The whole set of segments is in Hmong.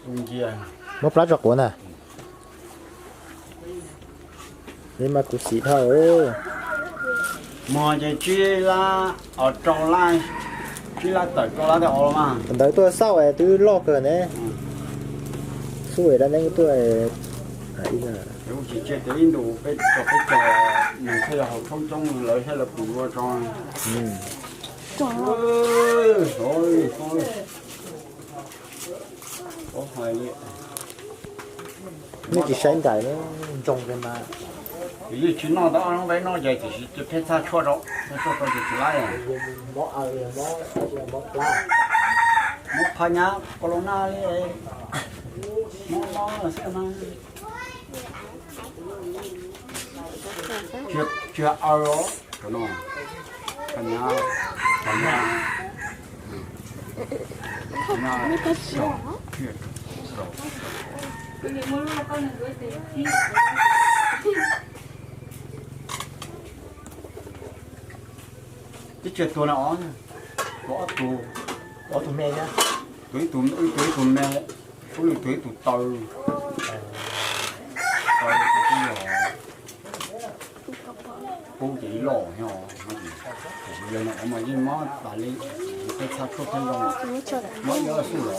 Muab plab tso quav ntag. Li mas kuv xim dhau. Muag ces tsib lab, rau lab, tsib lab tawm rau lab tej os los mas. Ntawd tuaj xauj es twb loj kawg ne. Xub es dab neeb tuaj. Tsis tseg tias ib ntus peb tso peb cog nws thiaj yog haus tshoob coob lawv thiaj lawv pum lua tso. Nej tsis saib nraim ntsoog li mas. Yeej tsis noj tau ob hnub peb noj ces tiam sis cia peb txhaj tshuaj rau, peb tshuaj rau ces tsis laib. Mob pha nyab kos los nag li, mob mob xwb mas. Tsis aw os, cov no, pha nyab, pha nyab. Twb tsis tuag na os, tuag ob tug, ob tug me, tuag ib tug, tuag ib tug me, suab lwj tuag ib tug taw. Pub ces ib loj thiab os, yog no mas yeej mob tas li, peb txhaj tshuaj pheej zoo, mob ib loj xwb los,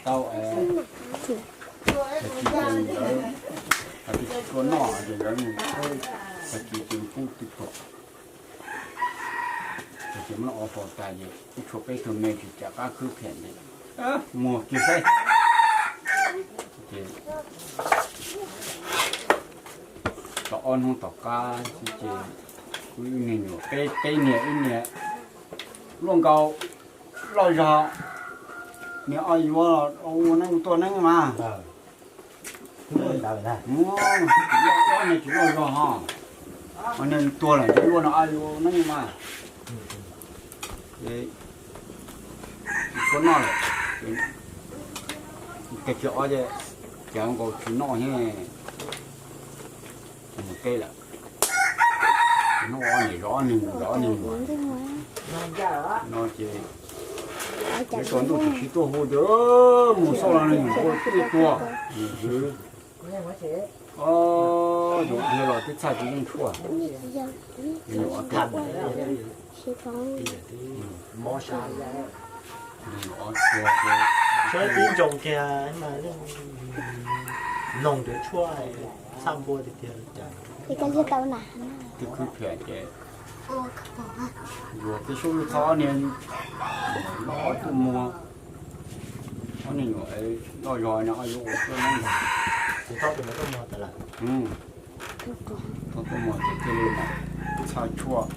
tau tag kis ces nkawd, tag kis ces nkawd mus, tag kis ces pub twb tuag. Ces muab ob faus tas ces ib tshuaj peb tug me tsis cam qab khwb phem li, muag kiag saib. Ces tau ob hnub tom qab xwb ces kuv ib niag nyuam, peb niag ib niag luaj nkaus loj zog, niag ob yuav ua neeb tuaj neeb mas. Niag tsis loj zog ho, niag tuag lawm ces luaj no ob yuav neeb mas. Tsis tshua noj lawm, tag kis ob ces nkaus tsis noj thiab, mus teb lawm. Hnub ob niam zov ob niag, zov ob niag nyuam no ces, ces tsaus ntuj tsis sib tuaj hu tias mus xauj los nws nyuam qhuav tuaj tuag, nws xwb. Yus dhia los twb txhaj tsis yeej tshuaj. Nws ob tuag, nws ob tuag, tib ntsoo kiag mas noog tus tshuaj txhaj npua tiag tiag. Twb khwb phem ces yuav peb suab lub txhob niag, ob tug muag, ob niag nyuam loj zog no yuav ua tuaj neeb ntag. Txhob tuaj muag ces thiaj li mam txhaj tshuaj.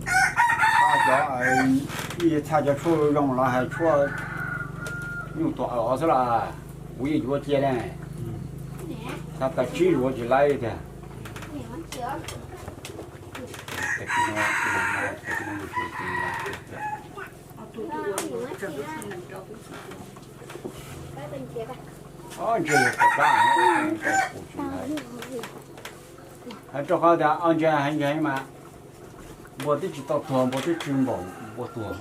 Txhaj cov, ib txhaj cov tshuaj zoo los hais tshuaj nyuj tuam aws xwb las, kuv yeej yuav cia ne. Txhaj tas tsib yuav tsis laib tiag. Ob ntseg yog tom qab, hais rau qhov tias ob ntseg heev heev mas npua twb tsis tau tuag, npua twb tsw npaum npua tuag.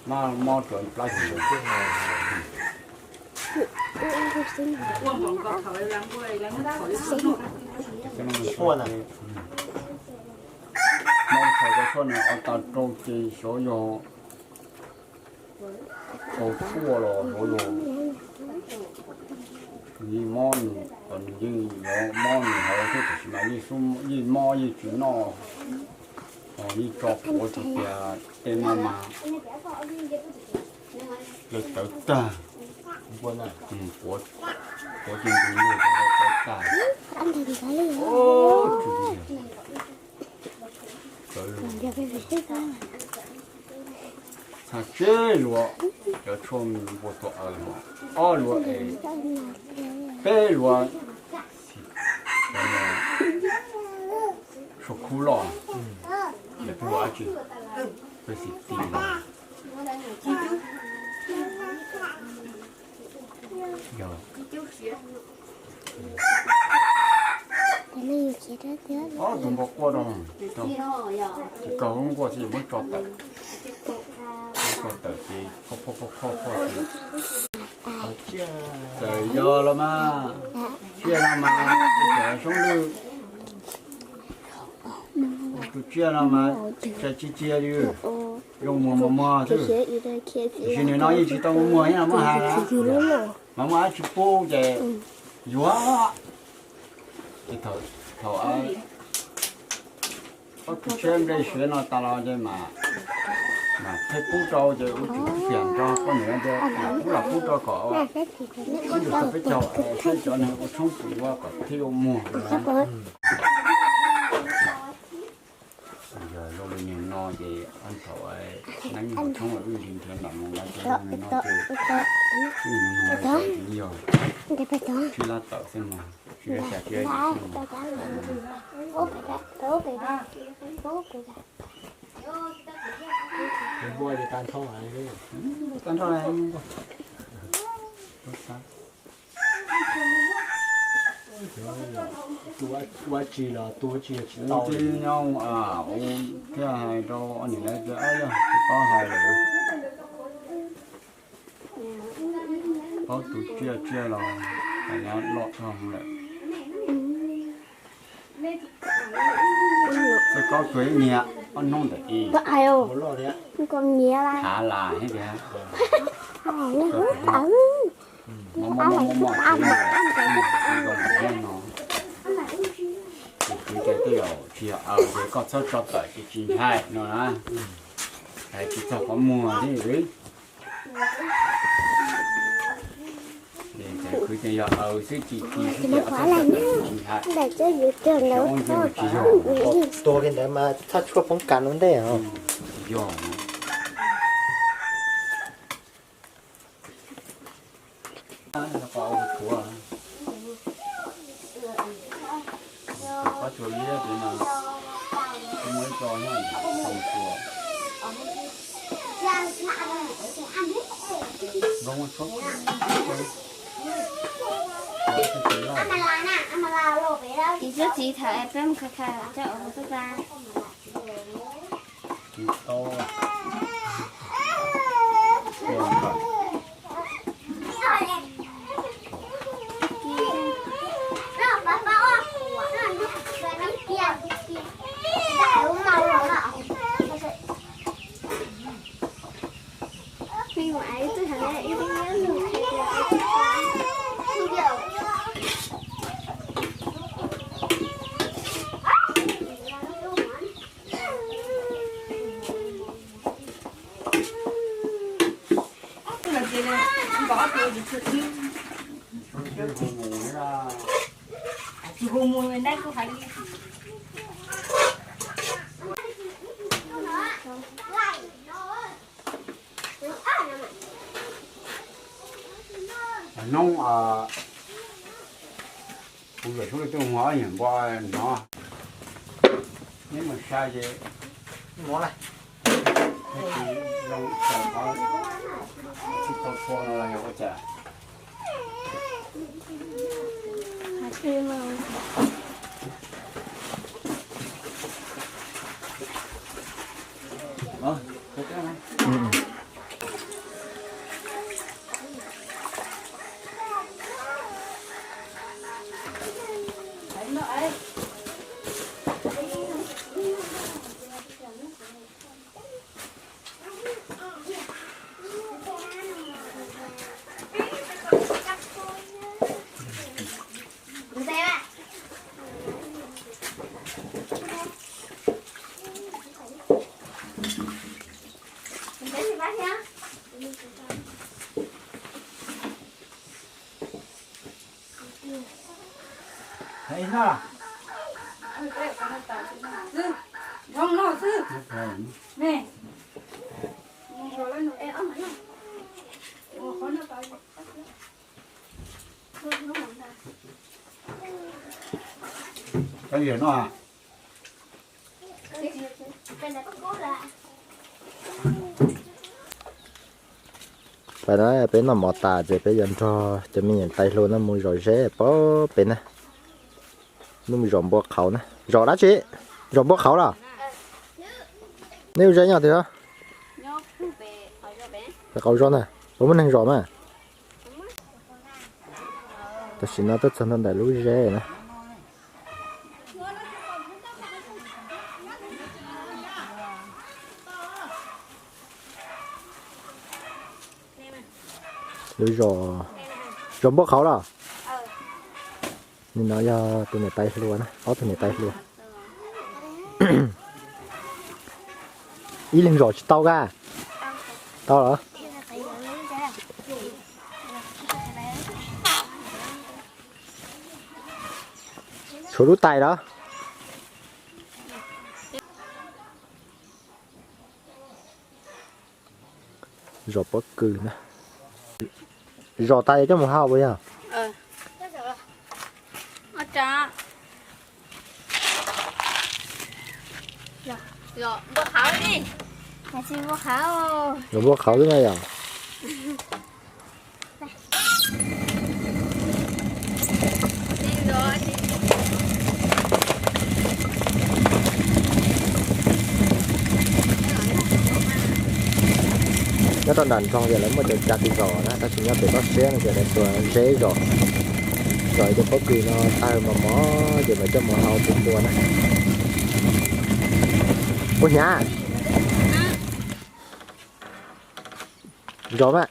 Mob, mob rau plab. Mob txhais ko tshuaj no ob tag rau ces xyov yog hau tshuaj los hauv los, nws yeej mob nws, nws yeej yuav mob nws hauv thiab tiam sis mas yeej mob yeej tsis noj, yeej tso quav tsis tias tej no mas ces tawv tag, quav, quav ces ntu ntuj ces tawv tag. Txhaj tsib luag cov tshuaj npua tuam aws, ob luag es peb luag tshuaj khub loj, peb luag dab tsi, peb xim ti los yog Ob tug npua quaj rau, tsis kaug lub nkuaj xwb muab tso tawm, muab tso tawm ces kho kho kho kho ces txawm yog los mas, tsiaj no mas, soob lwj, tus tsiaj no mas tsis tsis cia li, zoo muag muag muag xwb. Tiam sis nim no yeej tsis tau muag muag, yeej muab hais mas muaj dab tsi pub ces yuav. Ces thaum ob tug tshiab nplej siav no tas los ces mas, mas pheej pub rau ces ua tsis tiag nrog poj niam tias pub los pub rau kom sib nrug tau peb caug, saib cov neeg ua tshoob puas yuav kom thiaj yuav muag. Yog zoo li niag no ces ob thaum neeb tshoob los wb nrhiav nram mus lawm ces zoo li no ces wb mus no ces yog sib lab tawm xwb mas, sib lab xya sib lab yim xwb mas. Npua ces tag nrho, tag nrho. Ua tsi los tu ua tsi tsis tau li. Nyob ua thiaj hais rau ob niam lawv tias yog tsis paub hais lawm, paub tus tsiaj tsiaj los hais nyob loj dhau lawm. Txawj koj tuag ib niag ob hnub ntawm ib, thav las thiab tias mob mob mob mob no, tus kwv tias tej zaum tsis yog aws ces koj txhob tso tawm ces tsis ntshai no na. Hais tsis txog qhov muag thiab. Ces kwv tias yog aws xwb, tsis tsis xwb ces koj txhob tso tawm ces tsis ntshai. Cov ub ntsis mas tsis yog. Tuag li ntawd mas thaj tshuaj poob kas ua ntej os. Tsis yog. Qab tsuas liab pem no, muaj ib co nyob tau tsuas. Zoo tshuab. Ib tsob txiv tham peb mus kha kha coj ua txoj pa. Hnub kuv yuav suab leej twg muag ob yam npua no, neb mus sai ces mus lawm. Tsis tau tshua no los yog ua cas? Cov yawg no, pab no peb noj mov tas ces peb yuav nrog cov me nyuam tais hluas no mus zom zeb pab peb na. Nuj zos npua qhauv na. Zos dab tsi? Zos npua qhauv los? Neb ua zej nyob twg? Qhauv zos ntag, puas muaj neeg zos mas? Tam sim no tuaj txog ntua ntawm lub zeb na. Lub zos, zos npua qhauv los? Nim no yog tus niam tais hluas na, ob tug niam tais hluas. Ib leeg zos tsis tau ka? Tau los? Tshuav lub tais los? Zos pob kws na. Zos tas yuav coj mus hau puas yog? Zos npua qhauv xwb na yom. Nyob rau nram nroog ces lawv muaj cov tsa tis zos na, tab sis nyob pem toj siab no ces lawv tua zeb zos. Zos ib cov pob kws no tawg mos mos ces lawv coj mus hau tua npua na. Ua hnyav. Zos mas.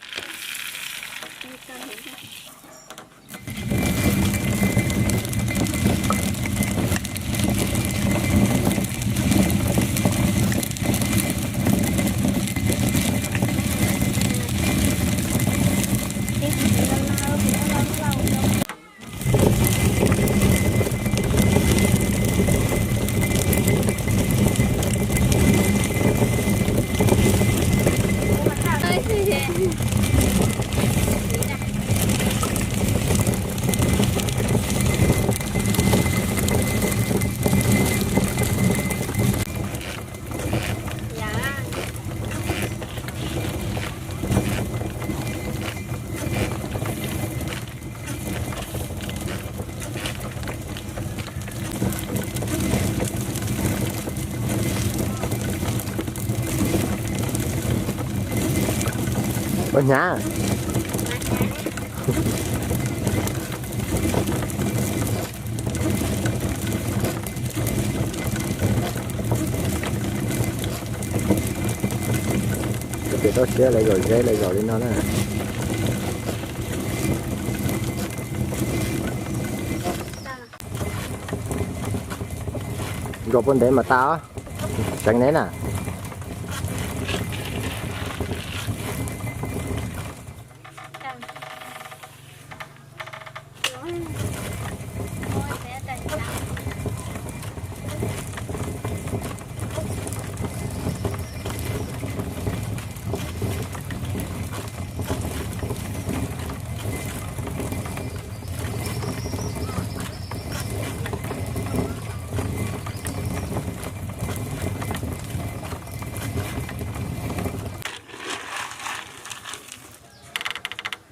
Ua hnyav. Ces toj siab lawv zom zeb lawv zom li no na. Zom puag ntev mas tas, tseev neb na.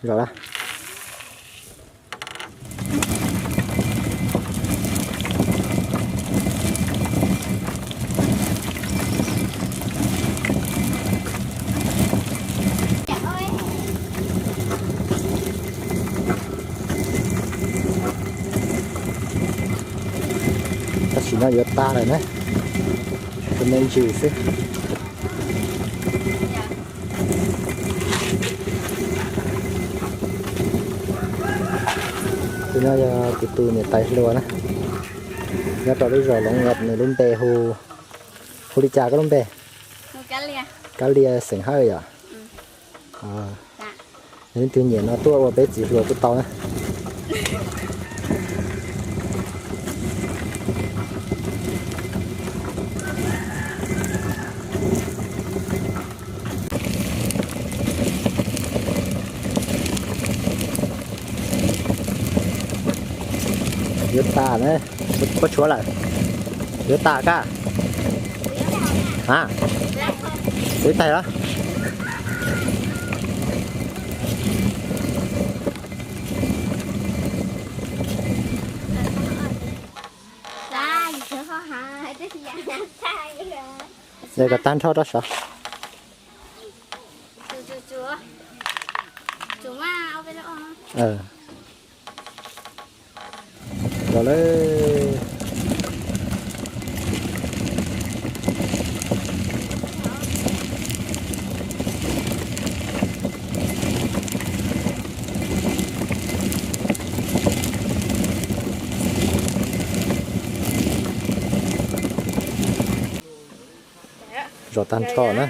Zom na. Tam sim no yuav tas lawm na, tus me ntsis xwb. Tus no yog kuv tus niam tais hluas na, nyob rau lub zos Loov Ngọc, nws lub npe hu, hu li cas koj lub npe? Kab Lia xeem Hawj yom? Yog leej twg nyiam no tuaj ua peb txiv hluas kuj tau na. Yuav tas na, puas tshuav lawm? Yuav tas kab? A, yuav tas los? Yog kom tag nrho rau sav. Los lawm. Zom tag nrho na.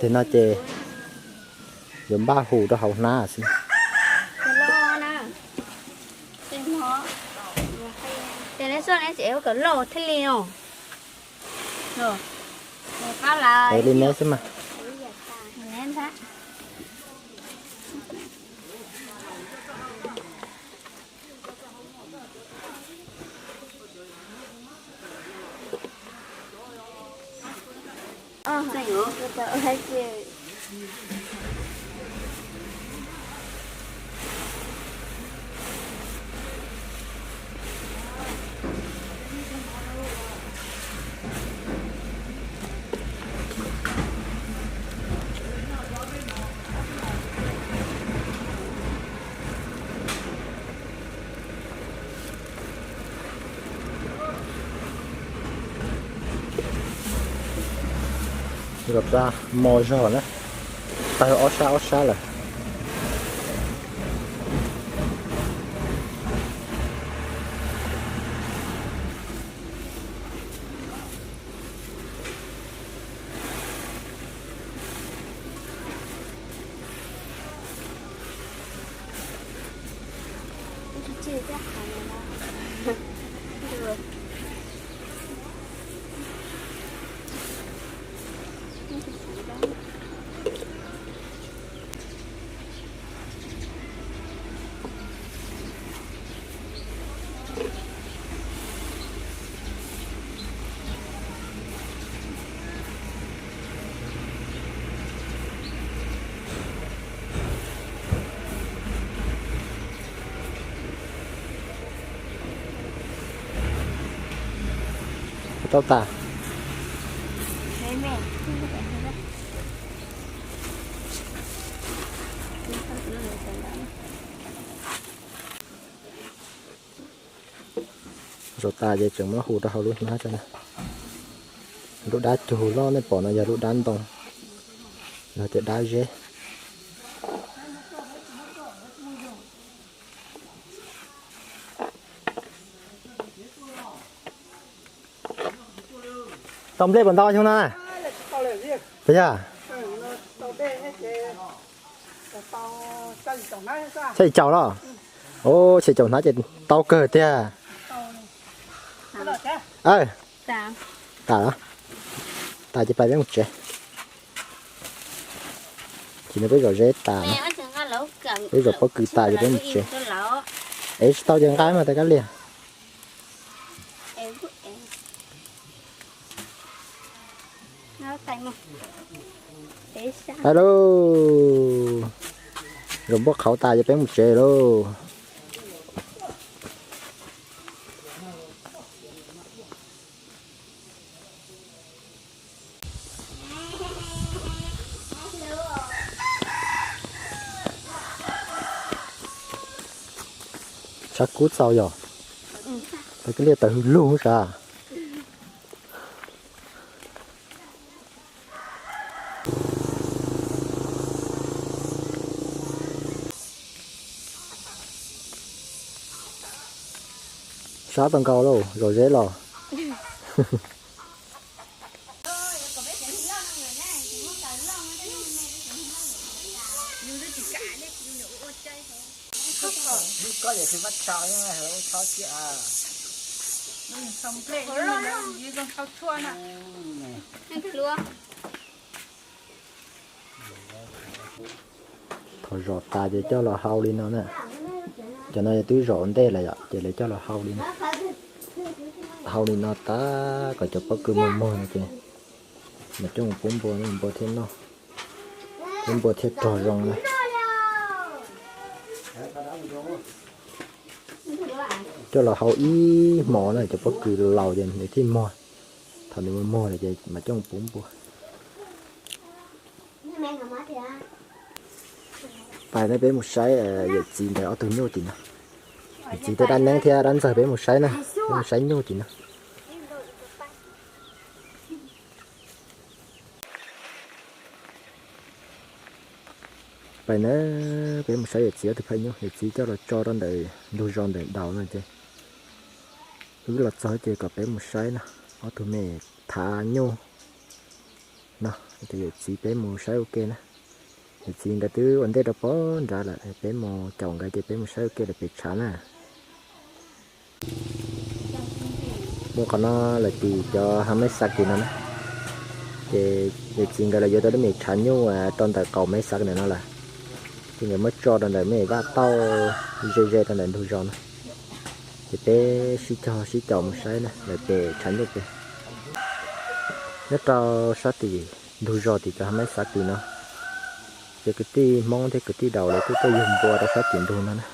Ces no ces yuav npaj hu rau hauv hnab xwb. Li neb xwb mas. Nkawd pla mos zog na, tawg ob sab ob sab lawm. Tau tas. Zaum tas ces tseem muab hu rau hauv lub hnab tso na. Lub dab cug loj nej pom no yog lub dab ntoo, yog tias dab zeb. Tau nplej puas ntau xyoo no? Puas yog? Txhiab caum los? Ub, txhiab caum hnab ces tau kawg tiag. Tas, tas ces pais peb mus tsev. Ces no peb zom zeb tas na, peb zom pob kws tas ces peb mus tsev. Es tsis tau ces nqa mas tas kab liag. Hais lauj, zom npua qhauv tas ces peb mus tsev lauj. Sab kub txaus yog, tas kab liag tawv hwj lug sav. Sab tau nkaus lauj, zom zeb los. Thaum zom tas ces coj los hau li no na. Cov no twb zom ua ntej lawm yom, ces lawv coj los hau li no. Hau li no tas kom cov pob kws muag muag no ces mam coj mus pub npua, npua thiaj noj, pub npua thiaj rog zoo na. Coj los hau ib hmos na, cov pob kws laus ces nws thiaj muag. Thaum nws muag muag lawm ces mam coj mus puv npua. Pais no peb mus saib yawm txiv ntawd ob tug nyuj tim no. Yawm txiv tej dab neeb thiab dab ntxawg peb mus saib na, peb mus saib nyuj tim no. Pais na, peb mus saib yawm txiv ob tug phaj nyuj, yawm txiv coj los tso rau ntawm ntug zos ntawm daus no ces wb los txog ces kom peb mus saib no, ob tug me thav nyuj no, ces yawm txiv peb mus saib ua ke na. Yawm txiv nkawd twb ua ntej rau pog nrad lawm, peb mus caum nkawd ces peb mus saib ua ke lawm pem tshav na. Muaj qhov no lawm tim cov hav maiv xav tim no na. Ces yawm txiv nkawd los yuav tau lub me tshav nyuj rau ntawm qaum maiv xav ntawm no lawm. Ces nkawd muab tso rau ntawm me vaj tauj ze ze rau ntawm ntug zos no. Ces peb sib cog sib caum mus saib na lawm pem tshav nyuj pem. Nyob rau sab tim ntug zos tim cov hav maiv xav tim no, ces kwv tij Hmoob thiab kwv tij Daus lawv kuj tuaj yug npua rau sab tim ntug no na.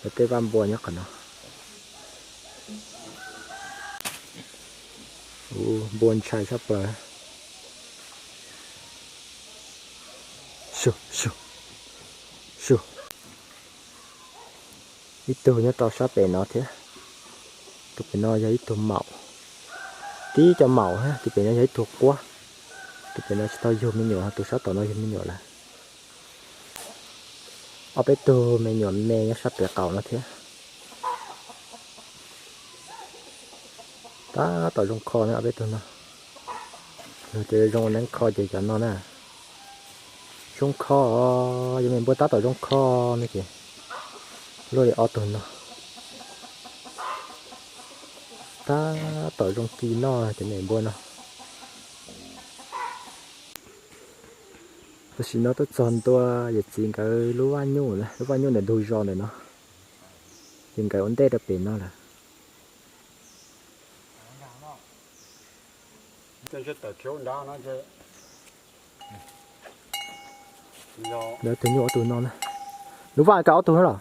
Lawv tej vaj npua nyob qhov no. Npua ntshai sab plaws. Ib tug nyob rau sab pem no thiab. Tus pem no yog ib tug maum. Tib co maum thiab, tus pem no yog ib tug quab. Tus pem no tsis tau yug me nyuam, tus sab tom no yug me nyuam lawm. Ob peb tug me nyuam me nyob sab pem qaum no thiab. Tab tom zoo kho ne ob peb tug no. Yog tias zoo neeb kho ces cov no na. Zoo kho, yog me npua tab tom zoo kho no ces luaj li ob tug no. Tab tom zoo kis noj cov me npua no. Tam sim no tuaj txog ntua yawm txiv nkawd lub vaj nyuj, lub vaj nyuj ntawm ntug zos ntawm no, ces nkawd ua ntej rau pem no lawm. Lawv tus nyuj ob tug no na. Lub vaj kav ob tug na los?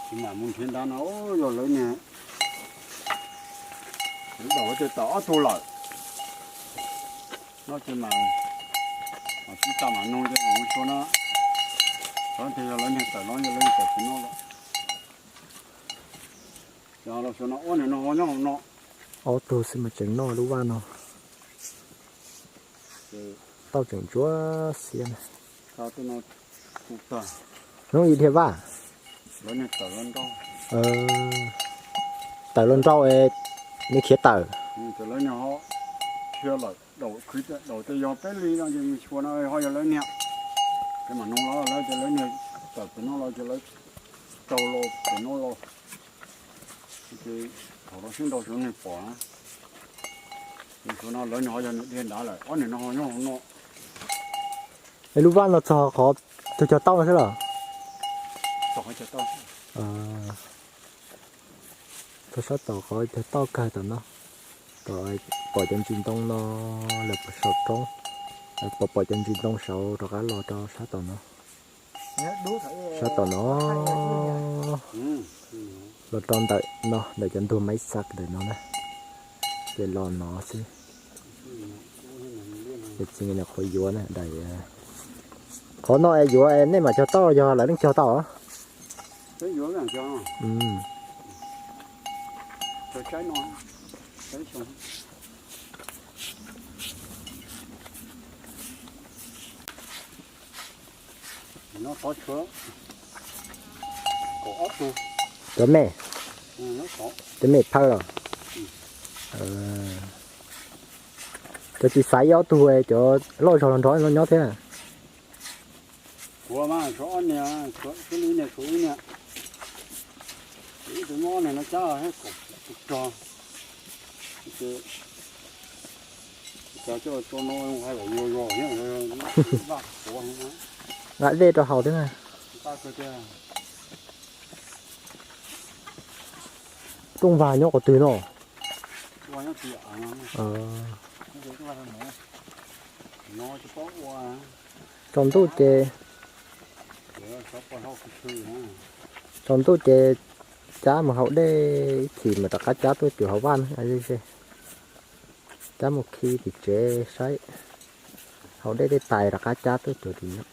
Tsis mam mus nrhiav nrad no, yog lawv niag, lawv ces tawm ob tug lawm. No ces mam, mam sib tau mam noog ces mam mus xyuas no. Xyov tias yog lawv niag tawm los yog lawv tawm tsis noj los. Los xyuas no, ob niag no ho nyob hauv no. Ob tug xwb mas tseem noj lub vaj no. Tauj tseem ntsuab xiab na. Hnub ib dhia vaj. Tawm los nrau, nws khiav tawm. Daus tej yog peb li no ces xyuas no ho yog lawv niag. Ces mam noog los lawv tias lawv niag tawm pem no los ces lawv raug los pem no los. Ces thaum no sib nrau xyuas niag pom na. Xyuas no lawv niag ho yog niag dhia nrad lawm, ob niag no ho nyob hauv no. Es lub vaj no txog qhov tus cog tauj no xwb los? Txog sab tom qhov cog tauj kawg tom no, tom pom cov ntsis ntoo no, lawv pom saum roob, pom pom cov ntsis ntoo saud rov qab los rau sab tom no. Sab tom no, los rau ntawm no, ntawm cov ntug maiv xav ntawm no na, ces los no xwb. Ces tsis nyiam qhuav yuav na, qhov no es yuav es nej mam cog tauj los yog lawv leej cog tauj? Cov me, cov me phawj los? Cov tsis xaiv ib ob tug, cov loj zog los nrog no nyob thiab. Kuv mas tshuav ob niag, tshuav ib niag, tshuav ib niag. Ib tug muab ob niag no cab thiab kom tus rog. Ces cov coj tua no hais lawm yuag yuag thiab, vaj quav. Nqa dej rau haus thiab na. Rooj vag nyob qhov twg no? Tsaus ntuj ces Tsaus ntuj ces cab mus haus dej ib chim mas rov qab cab tuaj cuag hauv vaj na. Cab mus khi tim tsev saib, haus dej tej tais rov qab cab tuaj cuag tim no.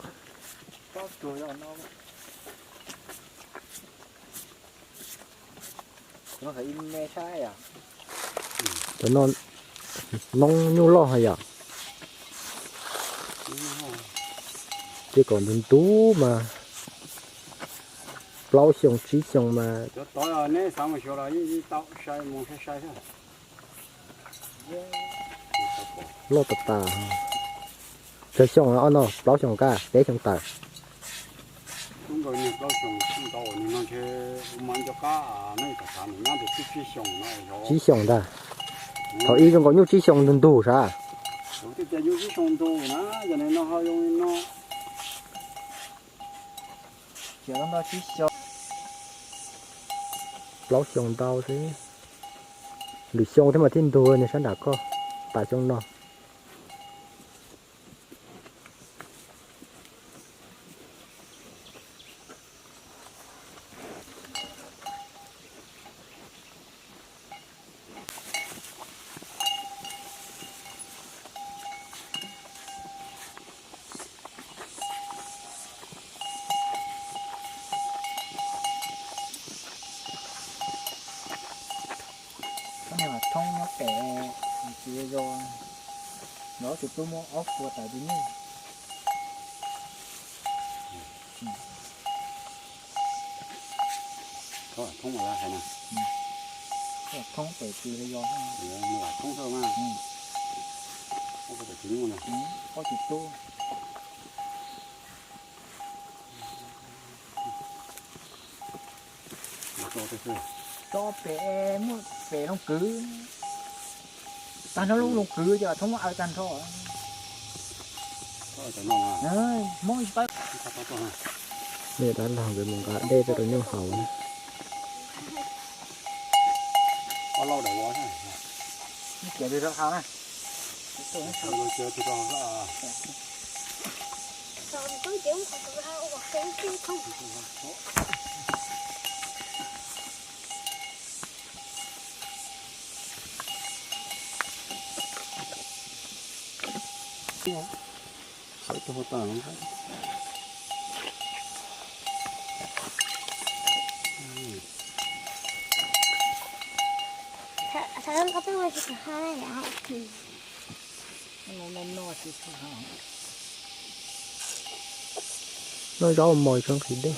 Cov no noob nyuj loj hos yom. Ces kom ntug ntug mas plaub xyoo tsib xyoo mas loj tas tas. Tsawg xyoo no, plaub xyoo kaj peb xyoo tawm. Tsib xyoo ntag. Thaum ub zoo nkaus nyuj tsib xyoo ntug ntug sav. Plaub xyoo ntau xwb. Lwm xyoo thiab mas thiaj ntug nws sab nram koj tas xyoo no. Thoob nyob pem, tsis yog, lawv tus tub muab ob kua tawm tus nyuj. Thoob pem tsis yog, thoob tus tub. Tso pem, muaj pem looj kwv, tag nrho lub looj kwv ces thoob muab aws tag nrho. Hmoob tsis paub. Nej dab laug nkawd mus nqa dej tuaj rau nyuj haus. Noj zaub mos tso nqhis dej.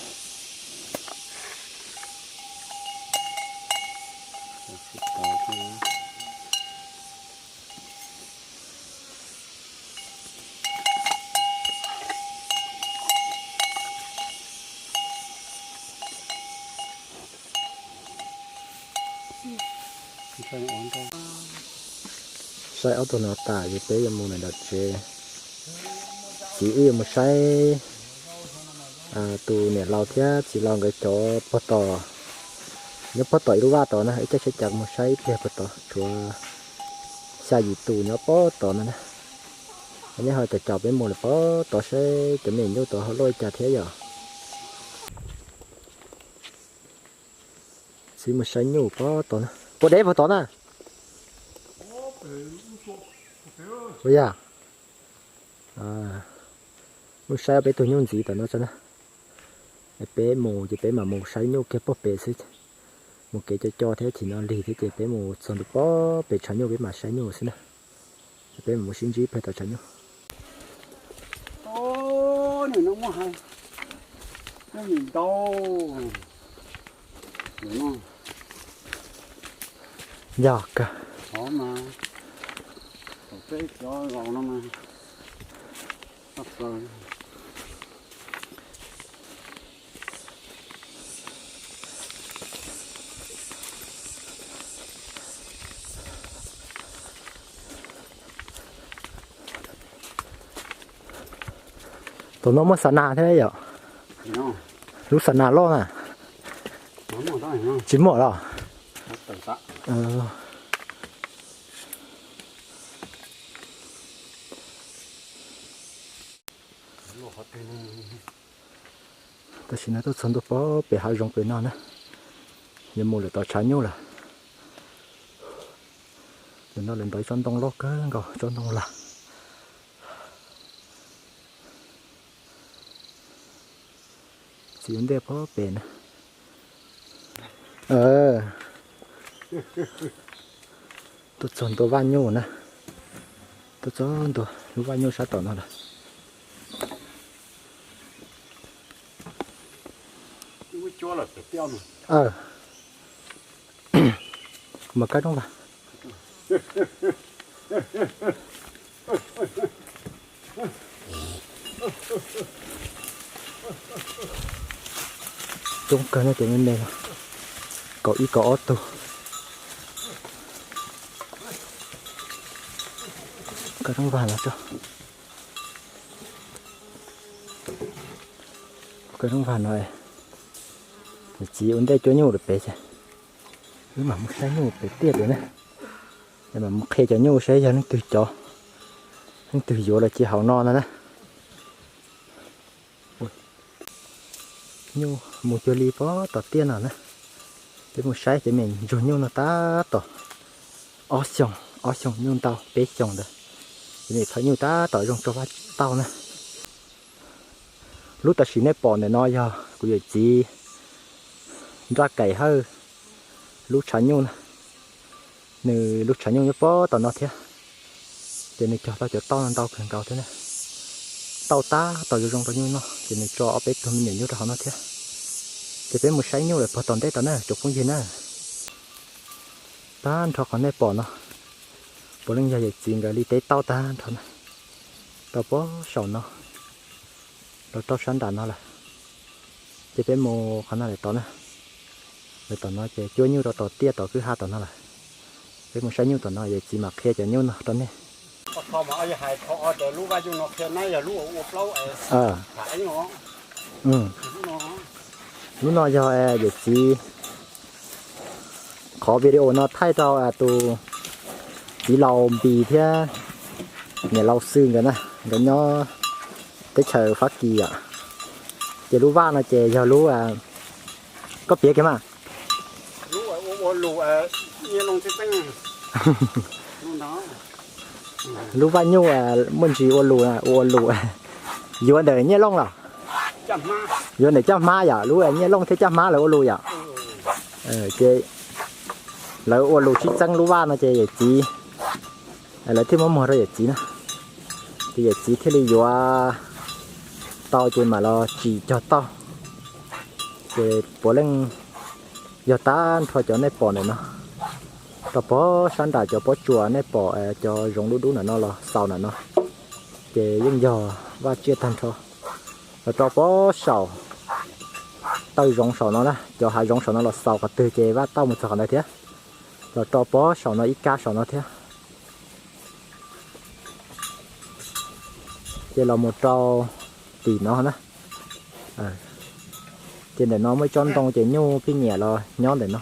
Saib ob tug no tas ces peb yuav mus ntawm tsev. Txiv wb yuav mus saib tus niam laus thiab txiv laus nkawd cov puag tom, nyob puag tom ib lub vaj tod na. Wb caij tsheb cav mus saib ib pliag puag tod, tshuav xya yim tus nyob puag tod no na. Nej ho caum caum peb mus lawm puag tod saib cov me nyuj tod ho loj li cas thiab yom. Txiv mus saib nyuj puag tod na. Puas deb puag tod na? Ua yog, mus saib peb tug nyuj ntxiv tom no tso na. Peb mus ces peb mam mus saib nyuj kiag puag pem xwb. Mus kev co co thiab chim no lig thiab ces peb mus txog ntua puag pem tshav nyuj peb mam saib nyuj xwb na. Peb mam mus sib ntsib pem tom tshav nyuj. Yog kawg. Tom no muaj xa nas thiab yom? Lub xa nas loj na. Tsis muaj los? Tam sim no tuaj txog ntua pem hav zoov pem no na, yuav mus lawm tom tshav nyuj lawm. Pem no lawv ntov ib tsob ntoo loj kawg nkaus, tsob ntoo lag. Txiv ua ntej pem na. Tuaj txog ntua vaj nyuj na. Tuaj txog ntua lub vaj nyuj sab tom no lawm. Mas kab rooj vag. Coob kawg no ces me me no, kaum ib kaum ob tug. Kab rooj vag no tso. Kab rooj vag no, niam txiv ua ntej cuab nyuj lawm pem ces wb mam mus saib nyuj pem tiaj pem na. Ces mam mus qhia cov nyuj saib yog leej twg cov, leej twg yuav los cia hauv no no na. Nyuj mus cuag li pem tom tiaj no na. Peb mus saib cov me ntsuag nyuj no tab tom ob xyoos, ob xyoos nyuj ntau peb xyoos ntawd. Cov me phawj nyuj tab tom zoo tso vaj tauj na. Lub tam sim nej pom ntawm no yog kuv yawm txiv Nraj Kaim Hawj lub tshav nyuj na. Nws lub tshav nyuj nyob pem tom no thiab. Ces nws cog tau cov tauj no ntau kawg nkaus thiab na. Tauj tab tom zoo zoo rau nyuj noj ces nws tso ob peb tug me nyuam nyuj rau hauv no thiab. Ces peb mus saib nyuj lawm pog tom ntej tod na tsoom phooj ywg na. Tag nrho qhov nej pom no puav leej yog yawm txiv nkawd li teb tauj tag nrho na. Rau pem saum no, rau rau sab nram no lawm. Ces peb mus qhov no lawm tod na. Lawm tom no ces cuab nyuj rau tom tiaj tom kwj ha tom no lawm. Peb mus saib nyuj tom no yawm txiv mam qhia cov nyuj no rau nej. Lub no yog yawm txiv, qhov video no thaij rau tus txiv laus Npis thiab niam laus Xwm nkawd na, nkawd nyob teb chaws Fab Kis yom. Ces lub vaj no ces yog lub, koj piav kiag mas. Lub vaj nyuj muaj ntsis ua lus, ua lus yuav ntawm Nyiaj Looj los? Yuav ntawm Caj Hmab yom, lub Nyiaj Looj thiab Caj Hmab lawv ua lus yom. Ces lawv ua lus sib txeeb lub vaj no ces yawm txiv, lawv thiaj muab muag rau yawm txiv na. Ces yawm txiv thiaj li yuav tau ces mam los tsim cog tauj. Ces puav leej yog tag nrho cov nej pom ntawm no, rau pem sab nram cov pob tsuas nej pom cov zoov dub dub ntawm no los xaus ntawm no. Ces yeej yog vaj tsiaj tag nrho. Los rau pem saum taw zoov saum no na, cov hav zoov saum no los xaus qhov twg ces vaj tauj mus txog qhov ntawd thiab. Los rau pem saum no ib kab saum no thiab. Ces los mus rau tim no na. Ces ntawm no muaj ib tsob ntoo ces nyuj phij nyiam los nyob ntawm no.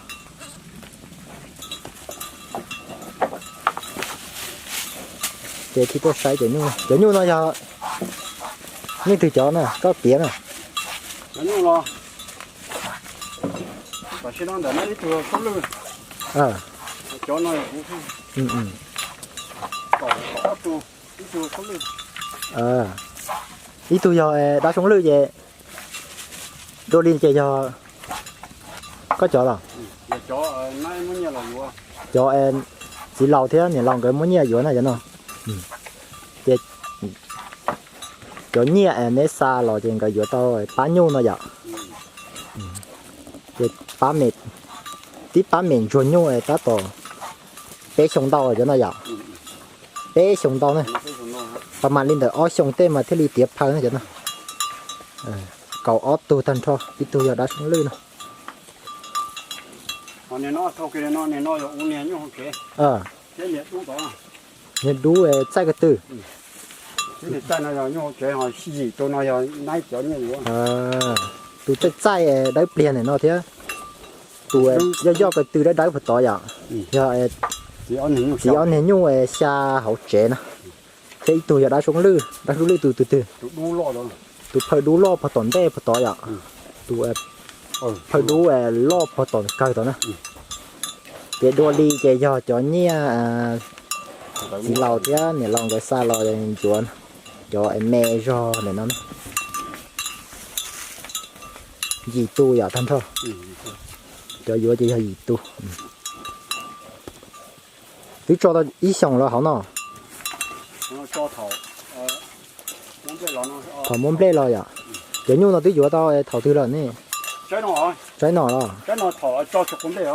Ces thiaj tuaj saib cov nyuj. Cov nyuj no yog leej twg cov na, koj piav na? Ib tug yog dab soob lwj ces dua li ces yog koj cov los? Cov txiv laus thiab niam laus nkawd muab nyiaj yuav na cov no. Ces cov nyiaj neb xa los ces nkawd yuav tau pab nyuj no yom. Ces pab me, tib pab me ntsuag nyuj tab tom peb xyoo ntau cov no yom. Peb xyoo ntau na, pab mam li ntawm ob xyoo tej mas thiaj li tiav phaw na cov no. Kaum ob tug tag nrho, ib tug yog dab soob lwj no. Niag dub txaij ko tw? Tus txaij txaij dawb pliag ntawm no thiab, tus yoj yoj ko tw dawb dawb puag tod yom. Yog txiv ob niag nyuj xya hauv tsev na. Thiab ib tug yog dab soob lwj, dab soob lwj tus twg? Tus phaw dub loj puag tom ntej puag tod yom. tus phawj dub loj pog tom kawg tod na. Ces dua li ces yog cov nyiaj txiv laus thiab niam laus nkawd xa los ncuav, cov me zog ntawm no yim tus yom, tag nrho. Cov yuav ces yog yim tus. Twb tso tau ib xyoos los hauv no. Thaum muab nplej los yom. Cov nyuj no twb yuav tau thaum twg los ne? Tsaib no los? Tsaib no tso quav nplej.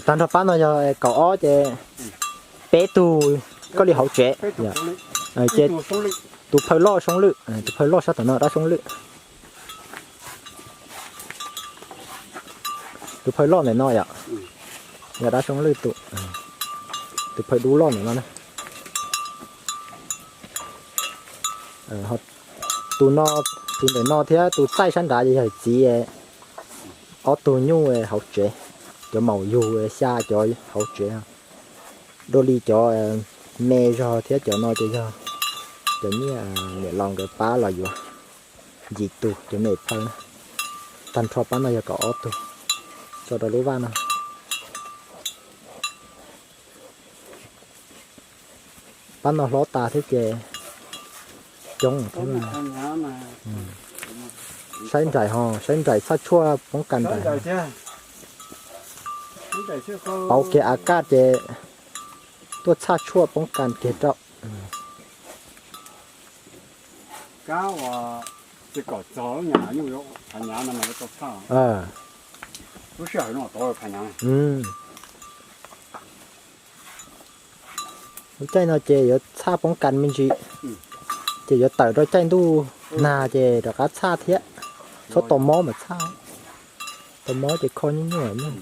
Tag nrho pab no yog kaum ob ces peb tug koj li hauv tsev. Ces tus phawj loj Soob Lwj, tus phawj loj sab tom no dab Soob Lwj. Tus phawj loj ntawm no yom, yog dab Soob Lwj tus, tus phawj dub loj ntawm no na. Tus no, tus ntawm no thiab tus txaij sab nrad ces yog txiv ob tug nyuj hauv tsev, cov maum yug xya cov hauv tsev. Dua li cov me zog thiab cov no ces yog cov nyiaj niam laus nkawd pab los yuav yim tus cov me phawj na. Tag nrho pab no yog kaum ob tug, tso rau lub vaj no. Pab no hlob tas thiab ces coob thiab. Saib nraim ho, saib nraim txhaj tshuaj poob kas nraim. Pauv kiag a kaj ces tuaj txhaj tshuaj poob kas kiag rau. Lub caij no ces yuav txhaj poob kas me ntsis, ces yuav tawm rau caij ntuj nag ces rov qab txhaj thiab. Txhob tos mob mas txhaj, tos mob ces kho nyuaj nyuaj.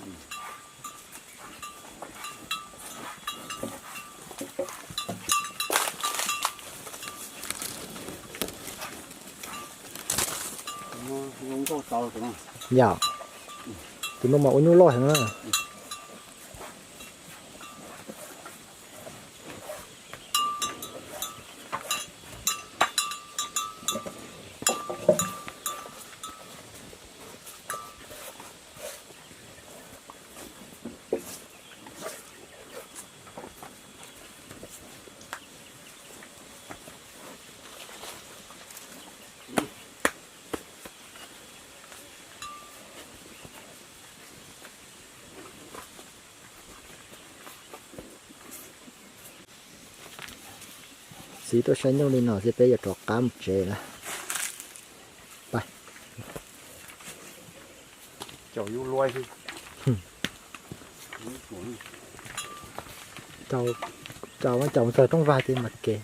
Yog, tus no mas ua nyuj loj heev na. Txiv tuaj saib nyuj li no xwb peb yuav rov qab mus tsev lawm. Caum mus txog rooj vag ces mam kev.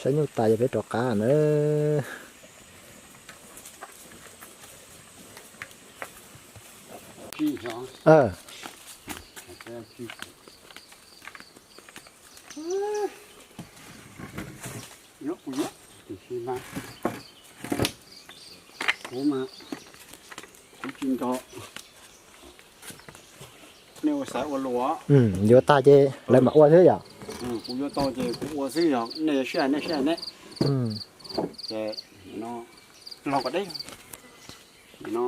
Saib nyuj tas ces peb rov qab na. Kuv mas kuv tsis nrog nej ua xaiv ua lus. Yuav tag ces lawv mam ua xwb yom. Kuv yuav tau ces kuv ua xwb, yog nej sib hais nej sib hais nej. Ces no los kom deb, no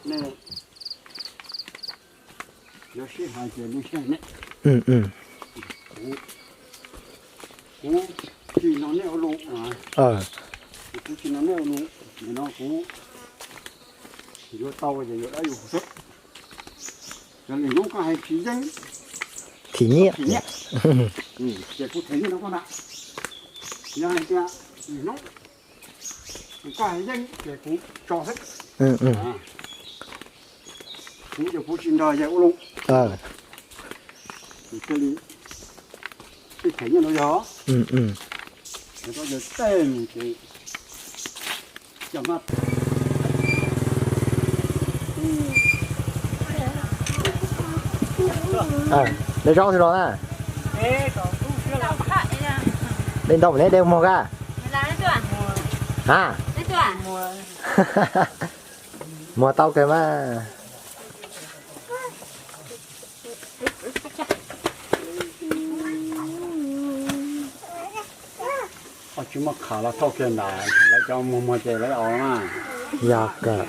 nej yuav sib hais ces nej sib hais nej. Kuv tsis nrog nej ua lus, kuv tsis nrog nej ua lus, nim no kuv yuav tau ces yuav dab yuav huv xwb. Yog lwm hnub koj hais tsis yeej, thim nyiaj, ces kuv them nyiaj rau koj ntag. Yog hais tias lwm hnub koj hais yeej ces kuv tso xwb. Kuv ces kuv tsis nrog yawg ua lus. Kuv thiaj li them nyiaj rau yawg. Rau yawg tej mus ces coj mas. De zaub xwb los na. De ntau neb de muag ka? Ha? Muag tau kawg mas. Tsis muaj qhov los thauj kiag ntawd, lawv cov muag muag ces lawv ua na. Yog kawg.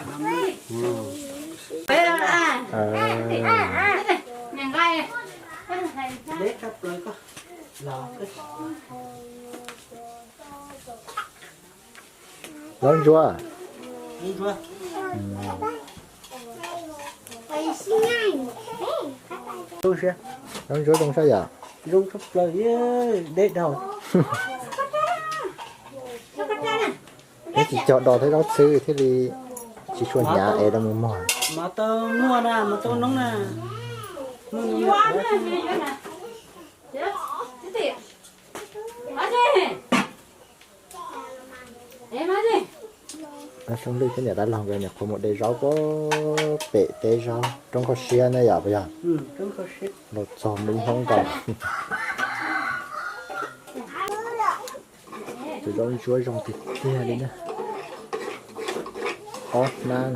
Zaub ntsuab. Zaub ntsuab zoo saib yom. Peb tsis cog do thiab zaub txhwb thiaj li tsis tshua hnyav es rau mus muag. Dab Xyooj Lwj thiab niam dab laug nkawd nyuam qhuav mus de zaub puag pem teb zaub roob Khaub Siab ne yom, puas yog? Los txog lub hnub nkaus. Tus zaub ntsuab zoo tiag tiag li na. Ob hnab,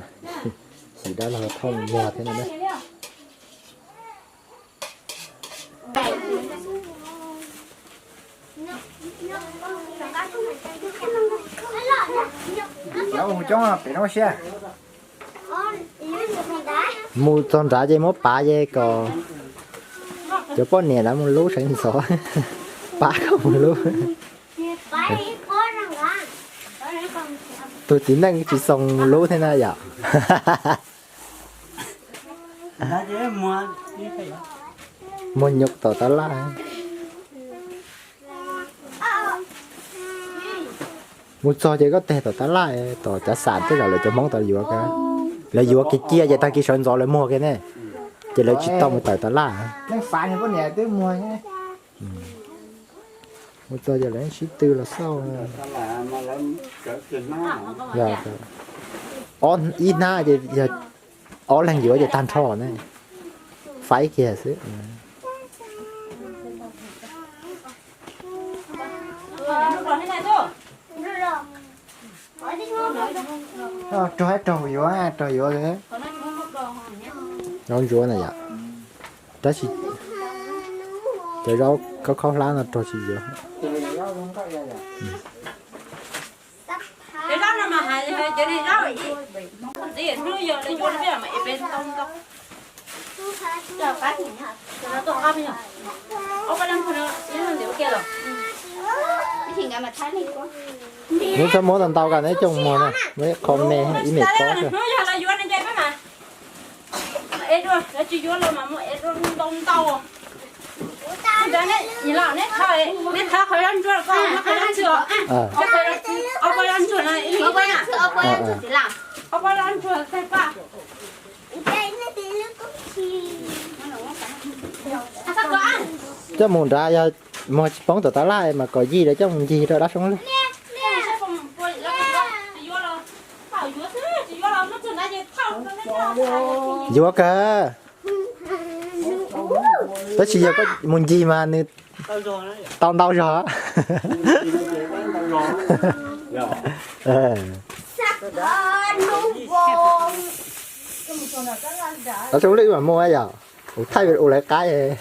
chim dab laug thauj muag thiab no na. Cov hu coob pem no siab. Mus txog nrad ces muab pav ces kom cov poj niam lawv mus lub sawv ntxov, pav kom mus lub. Tus txiv neej tsis xoo mus lub thiab na yom. Muag nyuj tom tab laj. Mus txog ces koj teg tom tab laj, tom cav xam tej zaum lawv cov Hmoob tau yuav, lawv yuav kiag cia ces tag kis sawv ntxov lawv muag kiag ne, ces lawv tsis tau mus tawm tab laj. Mus txog ces lawv sib tw los xauj. Ib hnab ces yog ob leeg yuav ces tag nrho ne, faib kiag xwb. Raug, raug yuav, raug yuav. Zaub ntsuab na yom. Tab sis cov zaub khaub khaub hlab no raug tsis yuav. Neb txhob muab tau ntau kom neb coj mus muag na, muab qho me ib me pob xwb. Coj mus nrad yog muag tsis poob tom tab laj mas kom yij lawv coj mus ncig rau dab Xyooj Lwj. Yuav kawg. Tab sis yog koj mus ncig mas nws tau ntau zog. Dab Xyooj Lwj mas muaj yom, kuv thaij ua lawv qaib.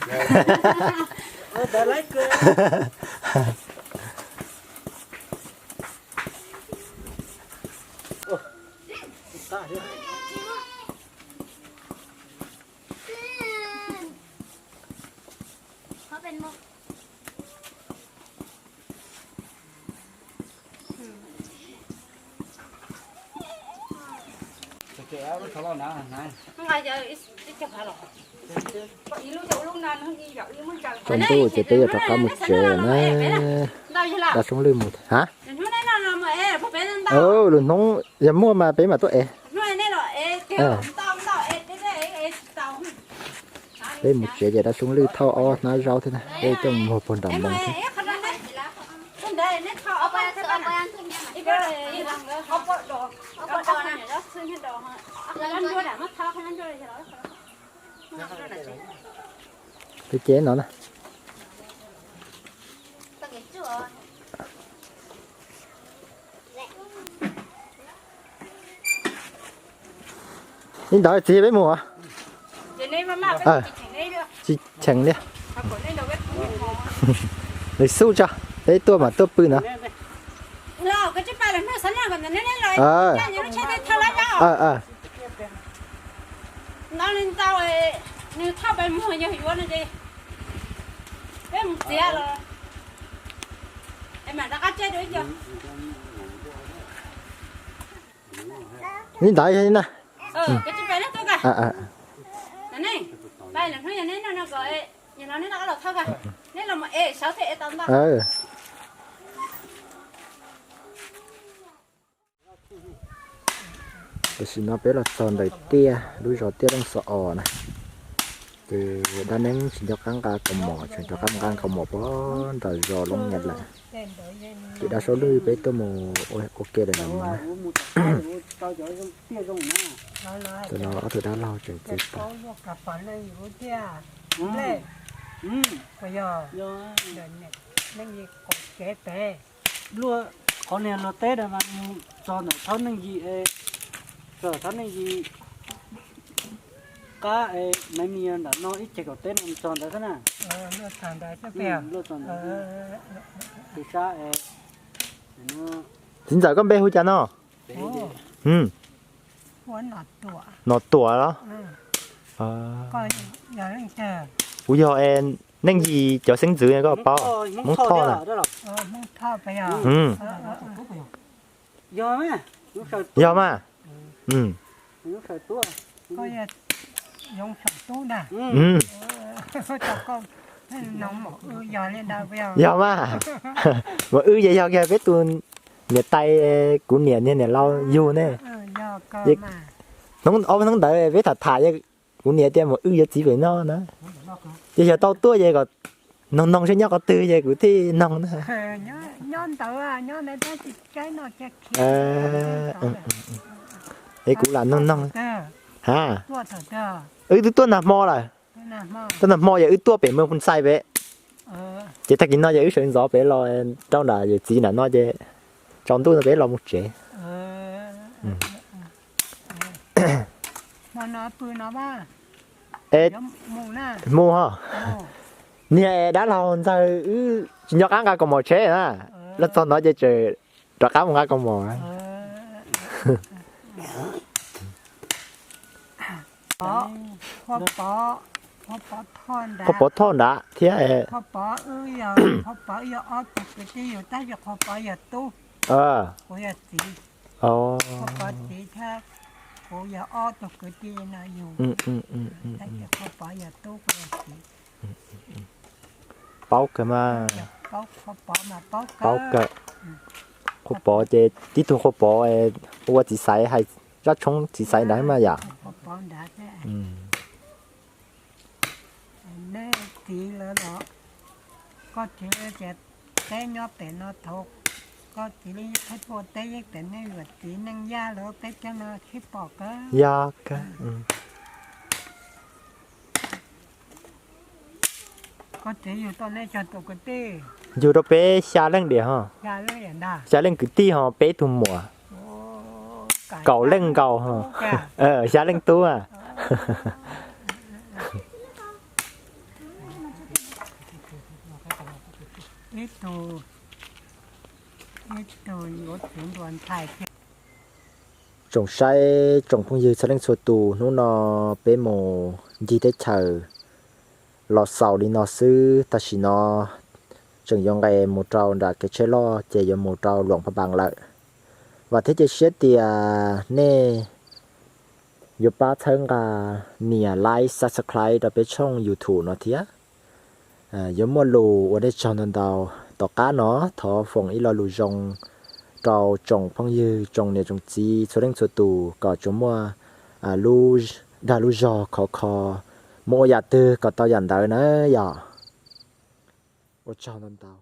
Tsaus ntuj ces peb yuav rov qab mus tsev na. Dab Xyooj Lwj mus ha. Lwm hnub yog muaj mas peb mam tuaj ev. Peb mus tsev ces dab Xyooj Lwj thauj ob hnab zaub thiab na, peb coj mus muag puag nram Moos thiab. Peb ceb no na. Li ntawd txiv peb mus. Tsis cheem li. Nws xub tso, peb tuaj mas tuaj pw no. Li ntawd na. Tam sim no peb los txog ntawm tiaj, lub zos Tiaj Leej Xo Os na. Ces dab neeb tsis nco qab nqa kaus mom, tseem rov qab mus nqa kaus mom pem nram zos Loob Nyias lawm. Ces dab saub lwj peb tuaj mus ua ke lawm los mus na. Tam no ob tug dab laug tseem txiv tas. Qhov niag luag teb na mas txog ntawm Thaub Neej Yim, txog Thaub Neej Yim qab es Maiv Mis ntawm no ib ceg kaum teb no txog ntawd xwb na. Luaj txog ntawd. Txiv ntxawm koj npe hu cas no? Nom Tuam los? Kuv yog Neej Yim cov xeeb ntxwv koj paub, Hmoob Thoj na. Yog mas. Yog mas. Mas wb ces yog kiag peb tus niam tais, kuv niam niag niam laus yug ne. Hnub hnub ntawd peb tham tham, kuv niam tias mas wb yuav txiv pem no na. Ces yog tau tuaj ces kom noog noog seb nyob qhov twg ces kuv thiaj noog na. Es kuv lam noog noog. Ha, wb twb tuaj nag hmo lawm. Tuaj nag hmo ces wb tuaj pem Moos Phoos Xais pem. Ces tag kis no ces wb sawv ntxov pem los rau nram yawm txiv nram no ces tsaus ntuj no peb los mus tsev. Mus ho. Niag dab laug ntxawg wb tsis nco qab nqa kaus mom tsheb na. Los txog no ces tseem rov qab mus nqa kaus mom. Qhov Pov Thoj nrad thiab. Qhov Pov yog ob tug kwv tij yus tab sis Qhov Pov yog tub, kuv yog txiv. Qhov Pov txiv thiab kuv yog ob tug kwv tij no yus, tab sis Qhov Pov yog tub, kuv yog txiv. Paub kawg mas. Paub kawg. Qhov Pov ces tib tug Qhov Pov ua txiv xaiv hais zaj tshoob txiv xaiv ntawd mas yom. Nej txiv lawv los, koj txiv tias teb nyob pem no thaum koj txiv li qhib puag teb yeej pem nej yuav txiv neej yaj lawv peb cov no sib pom kawg. Yog kawg. Koj txiv yug tau nej cog tus kwv tij? Yug rau peb xya leej diam ho. Xya leej kwv tij ho peb tug muam. Kaum leej nkaus ho. Xya leej tub. Tsoom saib tsoom phooj ywg txhua leej txhua tus, hnub no peb mus ncig teb chaws los xaus li no xwb, tam sim no tseem yuav nqes mus rau nram kev tsheb loj ces yuav mus rau Luam Pha Npas lawm. Vam thiab cia siab tias nej yuav pab txhawb nqa nias like, subscribe rau peb tshooj YouTube no thiab. Yuav muaj lus ua nej tsaug ntau ntau. Tom qab no thov foom ib lo lus zoo rau tsoom phooj ywg tsoom niam tsoom txiv txhua leej txhua tus kom tsuas muaj lub dag lub zog khov kho, mus ua yam twg kom tau yam ntawd na yom. Ua tsaug ntau ntau.